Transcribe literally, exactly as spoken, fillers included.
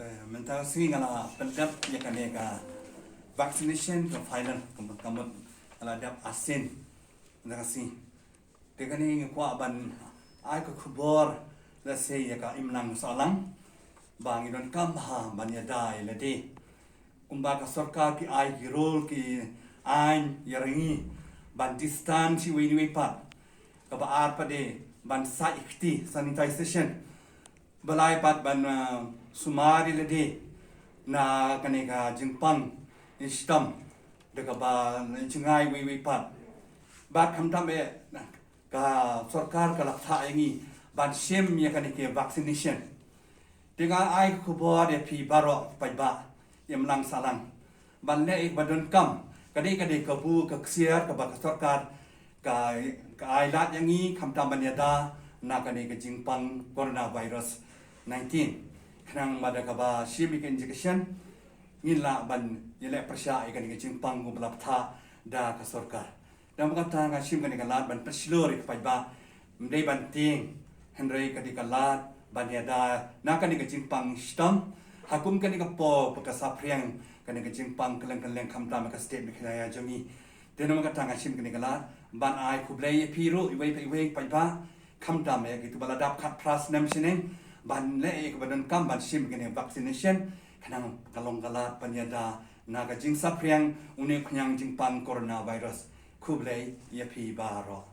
Mynta ka sngi nga la pyndep ïa kane ka vaccination ka final ka mut, ka mut nga la dep arsien mynta ka sngi. Te kane nga kwah ban ai ka khubor lehse ïa ka imlang sahlang ba ngi donkam bha ban ïada ïa lade. Kumba ka sorkar ki ai ki rule ki aiñ ïa ngi ban distance iwei na iwei pat. Kaba ar pat de ban sait kti, sanitization. Ba lai pat ban, ah, sumar ïa lade na kane ka jingpang shitom da kaba jngai iwei iwei pat. Bad khamtam eh ka sorkar ka la phah ïa ngi ban shim ïa kane ka vaccination. Te nga ai ka khubor ïa phi baroh paidbah imlang sahlang ban leh ïa kaba donkam. Ka dei, ka dei kabu ka ksiar kaba ka sorkar ka, ka ai lad ïa ngi khamtam ban ïada na kane ka jingpang coronavirus nineteen. Khnang ba da kaba shim ïa ka injection ngin lah ban ïaleh pyrshah ïa kane ka jingpang kaba la phah da ka sorkar. Namar kata nga shim kane ka lad ban pynshlur ïa ki paidbah, ym dei ban tieng, hynrei ka dei ka lad ban ïada na kane ka jingpang shitom ha kum kane ka por ba ka saphriang kane ka jingpang kylleng kylleng khamtam ka state Meghalaya jong ngi. Te namar kata nga shim kane ka lad ban ai khublei ïa phi ruh iwei pa iwei paidbah, khamtam ïa kito ba la dap khatphra snem shaneng ban leh ïa kaba donkam ban shim kane vaccination, khnang ka long ka lad ban ïada na ka jingsaphriang une u khñiang jingpang coronavirus. Khublei ïa phi baroh.